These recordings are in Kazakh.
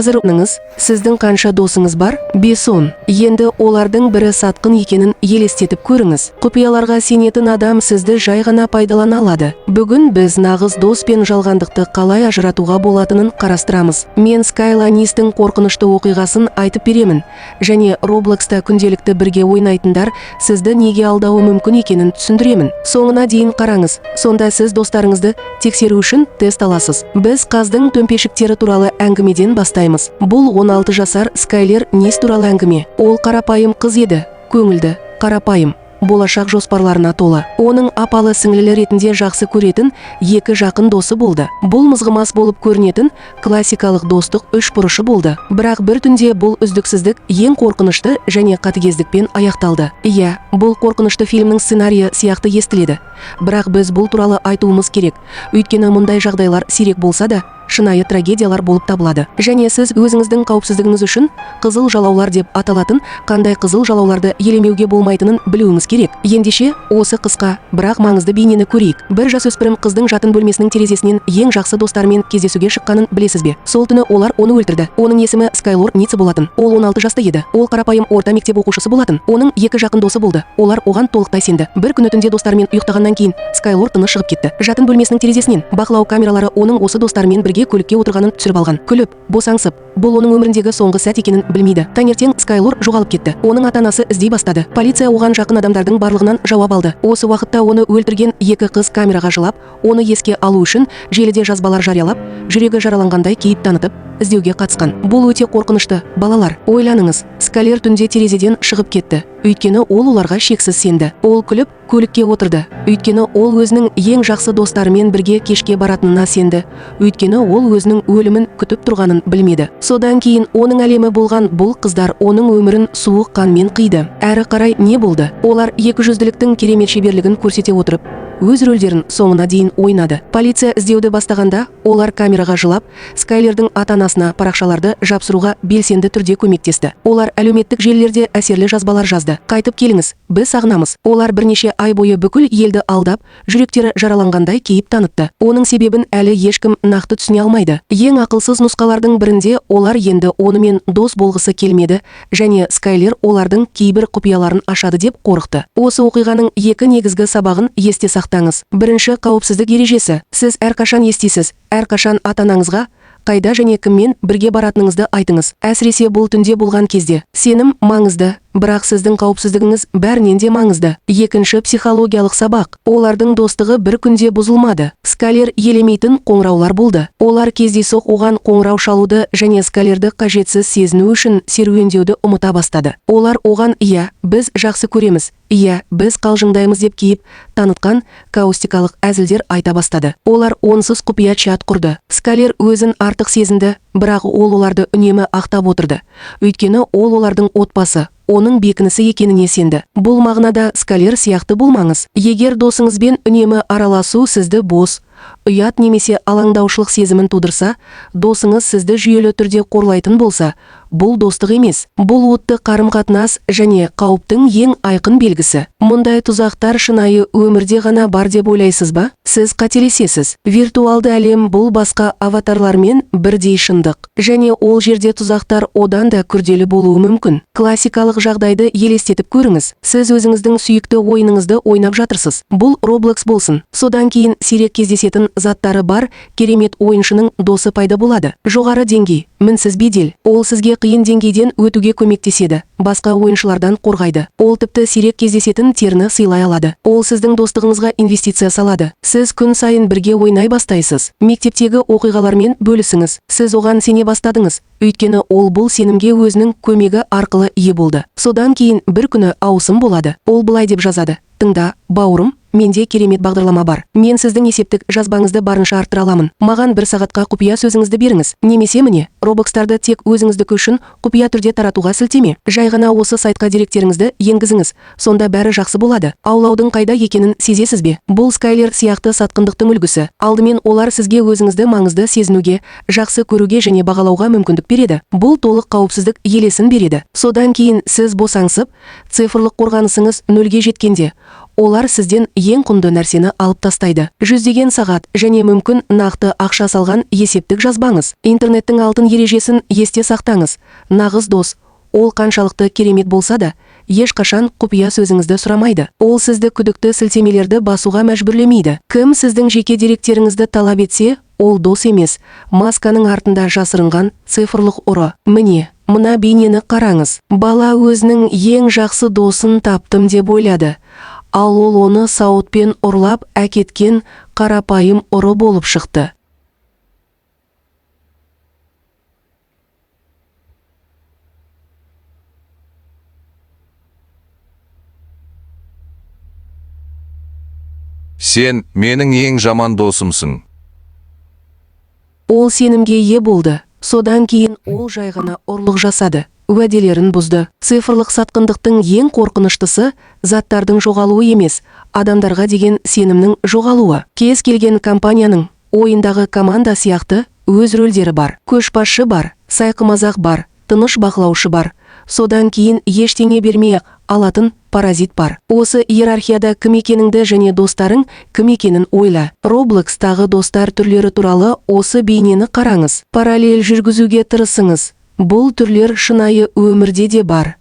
Қазір сіздің қанша досыңыз бар? 5-10. Енді олардың бірі сатқын екенін елестетіп көріңіз. Құпияларға сенетін адам сізді жай ғана пайдалана алады. Бүгін біз нағыз дос пен жалғандықты қалай ажыратуға болатынын қарастырамыз. Мен Скайла Нистің қорқынышты оқиғасын айтып беремін және Роблокста күнделікті бірге ойнайтындар сізді неге алдауы мүмкін екенін түсіндіремін. Соңына дейін қараңыз. Сонда сіз достарыңызды тексеру үшін тест аласыз. Біз қаздың төмпешіктері туралы әңгімеден бастаймыз. Бұл 16 жасар Скайлер Нис туралы әңгіме. Ол қарапайым қыз еді, көңілді, қарапайым, болашақ жоспарларына толы. Оның апалы сіңлілі ретінде жақсы көретін екі жақын досы болды. Бұл мызғымас болып көрінетін классикалық достық үш бұрышы болды. Бірақ бір түнде бұл үздіксіздік ең қорқынышты және қатыгездікпен аяқталды. Иә, бұл қорқынышты фильмнің сценарийі сияқты естіледі. Бірақ біз бұл туралы айтуымыз керек. Өйткені мұндай жағдайлар сирек болса да, шынайы трагедиялар болып табылады. Және сіз өзіңіздің қауіпсіздігіңіз үшін қызыл жалаулар деп аталатын қандай қызыл жалауларды елемеуге болмайтынын білуіңіз керек. Ендеше, осы қысқа, бірақ маңызды бейнені көрейік. Бір жасөспірім қыздың жатын бөлмесінің терезесінен ең жақсы достарымен кездесуге шыққанын білесіз бе? Сол түні олар оны өлтірді. Оның есімі Скайлор Ницца болатын. Ол 16 жаста еді. Ол қарапайым орта мектеп оқушысы болатын. Оның екі жақын досы болды. Олар оған толықтай сенді. Бір күні түнде достарымен ұйықтағаннан кейін Скайлор тыныш шығып кетті. Жатын бөлмесінің терезесінен бақылау камералары оның осы достарымен бірге көлікке отырғанын түсіріп алған. Күліп, босаңсып, бұл оның өміріндегі соңғы сәт екенін білмейді. Таңертең Скайлор жоғалып кетті. Оның ата-анасы іздей бастады. Полиция оған жақын адамдардың барлығынан жауап алды. Осы уақытта оны өлтірген екі қыз камераға жылап, оны еске алу үшін желіде жазбалар жариялап, жүрегі жараланғандай кейіп танытып, іздеуге қатысқан. Бұл өте қорқынышты. Балалар, ойланыңыз. Скайлер түнде терезеден шығып кетті. Өйткені ол оларға шексіз сенді. Ол күліп, көлікке отырды. Өйткені ол өзінің ең жақсы достарымен бірге кешке баратынына сенді. Өйткені ол өзінің өлімін күтіп тұрғанын білмеді. Содан кейін оның әлемі болған бұл қыздар оның өмірін суық қанмен қиды. Әрі қарай не болды? Олар екіжүзділіктің керемет шеберлігін көрсете отырып, өз рөлдерін соңына дейін ойнады. Полиция іздеуді бастағанда, олар камераға жылап, Скайлердің ата-анасына парақшаларды жапсыруға белсенді түрде көмектесті. Олар әлеуметтік желілерде әсерлі жазбалар жазды. «Қайтып келіңіз, біз сағынамыз». Олар бірнеше ай бойы бүкіл елді алдап, жүректері жараланғандай кейіп танытты. Оның себебін әлі ешкім нақты түсіне алмайды. Ең ақылсыз нұсқалардың бірінде олар енді онымен дос болғысы келмеді және Скайлер олардың кейбір құпияларын ашады деп қорықты. Осы оқиғаның екі негізгі сабағын есте сақтаңыз. Бірінші қауіпсіздік ережесі. Сіз әрқашан естисіз, әрқашан ата-анаңызға қайда және кіммен бірге баратыныңызды айтыңыз. Әсіресе бұл түнде болған кезде. Сенім маңызды, бірақ сіздің қауіпсіздігіңіз бәрінен де маңызды. Екінші психологиялық сабақ. Олардың достығы бір күнде бұзылмады. Скайлер елемейтін қоңыраулар болды. Олар кездейсоқ оған қоңырау шалуды және Скайлерді қажетсіз сезіну үшін серуендеуді ұмыта бастады. Олар оған «Иә, біз жақсы көреміз, иә, біз қалжыңдаймыз» деп кейіп танытқан каустикалық әзілдер айта бастады. Олар онсыз құпия чат құрды. Скайлер өзін артық сезінді, бірақ ол оларды үнемі ақтап отырды. Өйткені ол олардың отбасы, оның бекінісі екеніне сенді. Бұл мағынада Скайлер сияқты болмаңыз. Егер досыңызбен үнемі араласу сізді бос, ұят немесе алаңдаушылық сезімін тудырса, досыңыз сізді жүйелі түрде қорлайтын болса, бұл достық емес. Бұл уытты қарым-қатынас және қауіптің ең айқын белгісі. Мұндай тұзақтар шынайы өмірде ғана бар деп ойлайсыз ба? Сіз қателесесіз. Виртуалды әлем бұл басқа аватарлармен бірдей шындық. Және ол жерде тұзақтар одан да күрделі болуы мүмкін. Классикалық жағдайды елестетіп көріңіз. Сіз өзіңіздің сүйікті ойыныңызды ойнап жатырсыз. Бұл Roblox болсын. Содан кейін сирек кездесетін заттары бар керемет ойыншының досы пайда болады. Жоғары деңгей, мінсіз бедел. Ол сізге қиын деңгейден өтуге көмектеседі, басқа ойыншылардан қорғайды. Ол тіпті сирек кездесетін теріні сыйлай алады. Ол сіздің достығыңызға инвестиция салады. Сіз күн сайын бірге ойнай бастайсыз. Мектептегі оқиғалармен бөлісіңіз. Сіз оған сене бастадыңыз. Өйткені ол бұл сенімге өзінің көмегі арқылы ие болды. Содан кейін бір күні ауысым болады. Ол былай деп жазады: «Тыңда, бауырым, менде керемет бағдарлама бар. Мен сіздің есептік жазбаңызды барынша арттыра аламын. Маған бір сағатқа құпия сөзіңізді беріңіз. Немесе міне, робокстарды тек өзіңіздікі үшін құпия түрде таратуға сілтеме. Жай ғана осы сайтқа деректеріңізді енгізіңіз. Сонда бәрі жақсы болады». Аулаудың қайда екенін сезесіз бе? Бұл Скайлер сияқты сатқындықтың үлгісі. Алдымен олар сізге өзіңізді маңызды сезінуге, жақсы көруге және бағалауға мүмкіндік береді. Бұл толық қауіпсіздік елесін береді. Содан кейін сіз босаңсып, цифрлық қорғанысыңыз нөлге жеткенде, Олар сізден ең құнды нәрсені алып тастайды. Жүздеген сағат және мүмкін нақты ақша салған есептік жазбаңыз. Интернеттің алтын ережесін есте сақтаңыз. Нағыз дос, ол қаншалықты керемет болса да, ешқашан құпия сөзіңізді сұрамайды. Ол сізді күдікті сілтемелерді басуға мәжбүрлемейді. Кім сіздің жеке деректеріңізді талап етсе, ол дос емес, масканың артында жасырынған цифрлық ұры. Міне, мына бейнені қараңыз. Бала өзінің ең жақсы досын таптым деп ойлады. Ал ол оны сауытпен ұрлап әкеткен қарапайым ұры болып шықты. Сен менің ең жаман досымсың. Ол сенімге ие болды. Содан кейін ол жай ғана ұрлық жасады, уәделерін бұзды. Цифрлық сатқындықтың ең қорқыныштысы заттардың жоғалуы емес, адамдарға деген сенімнің жоғалуы. Кез келген компанияның ойындағы команда сияқты өз рөлдері бар. Көшбасшы бар, сайқымазақ бар, тыныш бақылаушы бар. Содан кейін ештеңе бермей алатын паразит бар. Осы иерархияда кім екеніңді және достарың кім екенін ойла. Roblox-тағы достар түрлері туралы осы бейнені қараңыз. Параллель жүргізуге тырысыңыз. Бұл түрлер шынайы өмірде де бар.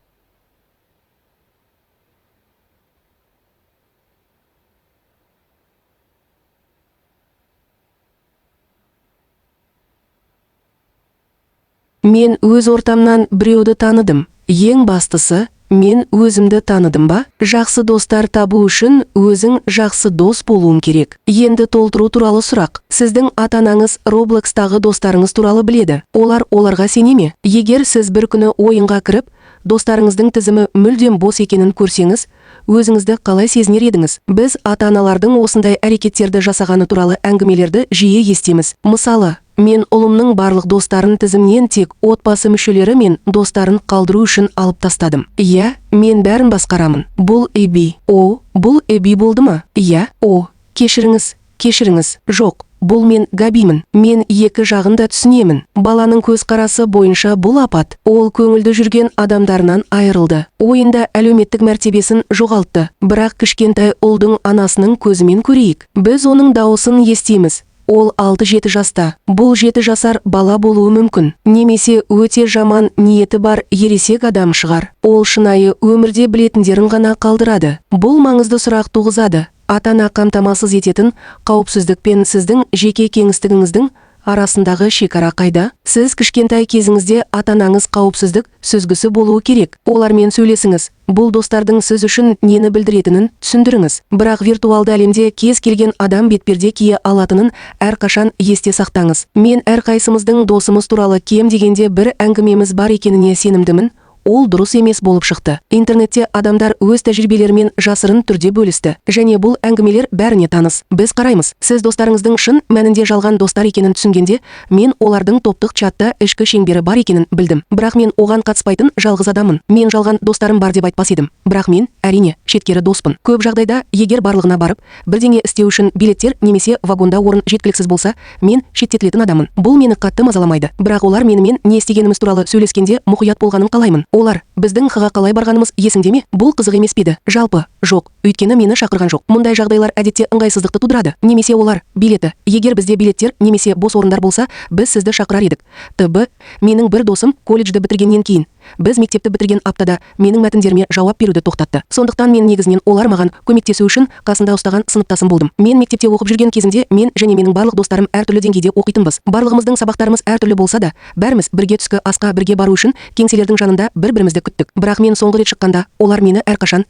Мен өз ортамнан біреуді таныдым. Ең бастысы, мен өзімді таныдым ба? Жақсы достар табу үшін өзің жақсы дос болуың керек. Енді толтыру туралы сұрақ. Сіздің ата-анаңыз Roblox-тағы достарыңыз туралы біледі. Олар оларға сене ме? Егер сіз бір күні ойынға кіріп, достарыңыздың тізімі мүлдем бос екенін көрсеңіз, өзіңізді қалай сезінер едіңіз? Біз ата-аналардың осындай әрекеттерді жасағаны туралы әңгімелерді жиі естиміз. Мысалы, мен ұлымның барлық достарын тізімнен тек отбасы мүшелері мен достарын қалдыру үшін алып тастадым. Иә, мен бәрін басқарамын. Бұл Эбби. О, бұл Эбби болды ма? Иә, о, кешіріңіз, кешіріңіз. Жоқ, бұл мен Габимін. Мен екі жағын да түсінемін. Баланың көзқарасы бойынша бұл апат. Ол көңілді жүрген адамдарынан айырылды. Ойында әлеуметтік мәртебесін жоғалтты. Бірақ кішкентай ұлдың анасының көзімен көрейік. Біз оның дауысын естиміз. Ол 6-7 жаста. Бұл 7 жасар бала болуы мүмкін. Немесе өте жаман ниеті бар ересек адам шығар. Ол шынайы өмірде білетіндерін ғана қалдырады. Бұл маңызды сұрақ туғызады. Ата-ана қамтамасыз ететін қауіпсіздік пен сіздің жеке кеңістігіңіздің арасындағы шекара қайда? Сіз кішкентай кезіңізде ата-анаңыз қауіпсіздік сүзгісі болуы керек. Олармен сөйлесіңіз. Бұл достардың сіз үшін нені білдіретінін түсіндіріңіз. Бірақ виртуалды әлемде кез келген адам бетперде кие алатынын әрқашан есте сақтаңыз. Мен әрқайсымыздың досымыз туралы кем дегенде бір әңгімеміз бар екеніне сенімдімін. Ол дұрыс емес болып шықты. Интернетте адамдар өз тәжірибелерімен жасырын түрде бөлісті. Және бұл әңгімелер бәріне таныс. Біз қараймыз. Сіз достарыңыздың шын мәнінде жалған достар екенін түсінгенде, мен олардың топтық чатта ішкі шеңбері бар екенін білдім. Бірақ мен оған қатыспайтын жалғыз адаммын. Мен жалған достарым бар деп айтпас едім. Бірақ мен, әрине, шеткері доспын. Көп жағдайда, егер барлығына барып, бірдеңе істеу үшін билеттер немесе вагонда орын жеткіліксіз болса, мен шеттетілетін адаммын. Бұл мені қатты мазаламайды. Бірақ олар менімен не істегеніміз туралы сөйлескенде мұқият болғанын қалаймын. Олар, біздің х-ға қалай барғанымыз есіңде ме? Бұл қызық емес пе еді? Жалпы, жоқ, өйткені мені шақырған жоқ. Мұндай жағдайлар әдетте ыңғайсыздықты тудырады. Немесе олар, билеті, егер бізде билеттер немесе бос орындар болса, біз сізді шақырар едік. ТБ, менің бір досым колледжді бітіргеннен кейін, біз мектепті бітірген аптада менің мәтіндеріме жауап беруді тоқтатты. Сондықтан мен негізінен олар маған көмектесу үшін қасында ұстаған сыныптасым болдым. Мен мектепте оқып жүрген кезімде мен және менің барлық достарым әртүрлі деңгейде оқитынбыз. Барлығымыздың сабақтарымыз әртүрлі болса да, бәріміз бірге түскі асқа бірге бару үшін кеңселердің жанында бір-бірімізді күттік. Бірақ мен соңғы рет шыққанда олар мені әрқашан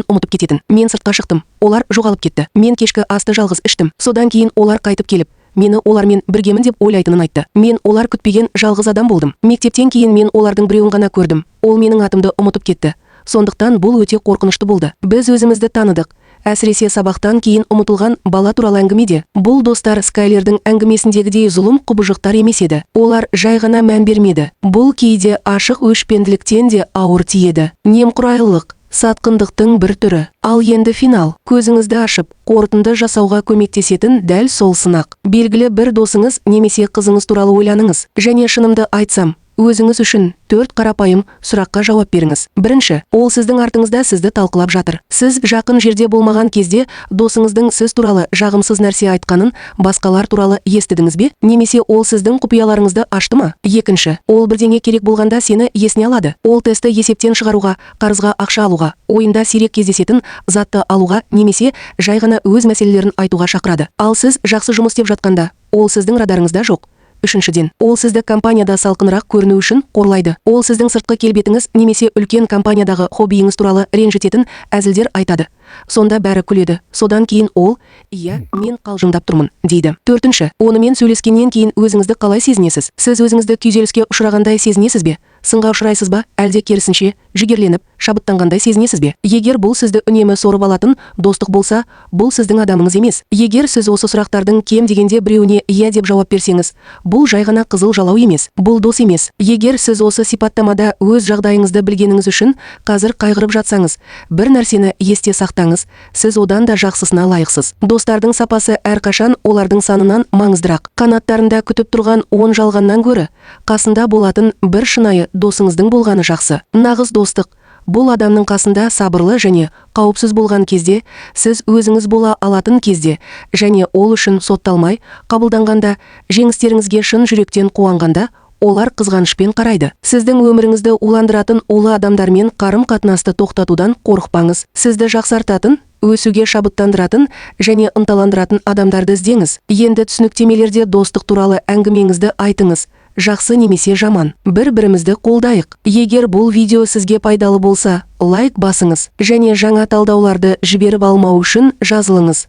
ұмытып кететін. Мен сыртқа шықтым, олар жоғалып кетті. Мен кешкі асты жалғыз іштім. Содан кейін олар қайтып келіп, мені олармен біргемін деп ойлайтынын айтты. Мен олар күтпеген жалғыз адам болдым. Мектептен кейін мен олардың біреуін ғана көрдім. Ол менің атымды ұмытып кетті. Сондықтан бұл өте қорқынышты болды. Біз өзімізді таныдық. Әсіресе сабақтан кейін ұмытылған бала туралы әңгімеде. Бұл достар Скайлердің әңгімесіндегідей зұлым құбыжықтар емес еді. Олар жай ғана мән бермеді. Бұл кейде ашық өшпенділіктен де ауыр тиеді. Немқұрайлылық сатқындықтың бір түрі. Ал енді финал. Көзіңізді ашып, қорытынды жасауға көмектесетін дәл сол сынақ. Белгілі бір досыңыз немесе қызыңыз туралы ойланыңыз. Және шынымды айтсам, Өзіңіз үшін төрт қарапайым сұраққа жауап беріңіз. Бірінші, ол сіздің артыңызда сізді талқылап жатыр. Сіз жақын жерде болмаған кезде досыңыздың сіз туралы жағымсыз нәрсе айтқанын басқалар туралы естідіңіз бе? Немесе ол сіздің құпияларыңызды ашты ма? Екінші, ол бірдеңе керек болғанда сені есіне алады. Ол тестті есептен шығаруға, қарызға ақша алуға, ойында сирек кездесетін затты алуға немесе жай ғана өз мәселелерін айтуға шақырады. Ал сіз жақсы жұмыс істеп жатқанда, ол сіздің радарыңызда жоқ. Үшіншіден, ол сізді компанияда салқынырақ көріну үшін қорлайды. Ол сіздің сыртқы келбетіңіз немесе үлкен компаниядағы хоббиіңіз туралы ренжітетін әзілдер айтады. Сонда бәрі күледі. Содан кейін ол: «Иә, мен қалжыңдап тұрмын», – дейді. Төртінші, онымен сөйлескеннен кейін өзіңізді қалай сезінесіз? Сіз өзіңізді күйзеліске ұшырағандай сезінесіз бе? Сынға ұшырайсыз ба, әлде керісінше, жігерленіп, шабыттанғандай сезінесіз бе? Егер бұл сізді үнемі сорып алатын достық болса, бұл сіздің адамыңыз емес. Егер сіз осы сұрақтардың кем дегенде біреуіне «иә» деп жауап берсеңіз, бұл жай ғана қызыл жалау емес, бұл дос емес. Егер сіз осы сипаттамада өз жағдайыңызды білгеніңіз үшін қазір қайғырып жатсаңыз, бір нәрсені есте сақтаңыз: сіз одан да жақсысына лайықсыз. Достардың сапасы әрқашан олардың санынан маңыздырақ. Қанаттарында күтіп тұрған 10 жалғаннан гөрі қасында болатын бір шынайы досыңыздың болғаны жақсы. Нағыз достық бұл адамның қасында сабырлы және қауіпсіз болған кезде, сіз өзіңіз бола алатын кезде және ол үшін сотталмай қабылданғанда, жеңістеріңізге шын жүректен қуанғанда, олар қызғанышпен қарайды. Сіздің өміріңізді уландыратын улы адамдармен қарым-қатынасты тоқтатудан қорықпаңыз. Сізді жақсартатын, өсуге шабыттандыратын және ынталандыратын адамдарды іздеңіз. Енді түсініктемелерде достық туралы әңгімеңізді айтыңыз. Жақсы немесе жаман. Бір-бірімізді қолдайық. Егер бұл видео сізге пайдалы болса, лайк басыңыз және жаңа талдауларды жіберіп алмау үшін жазылыңыз.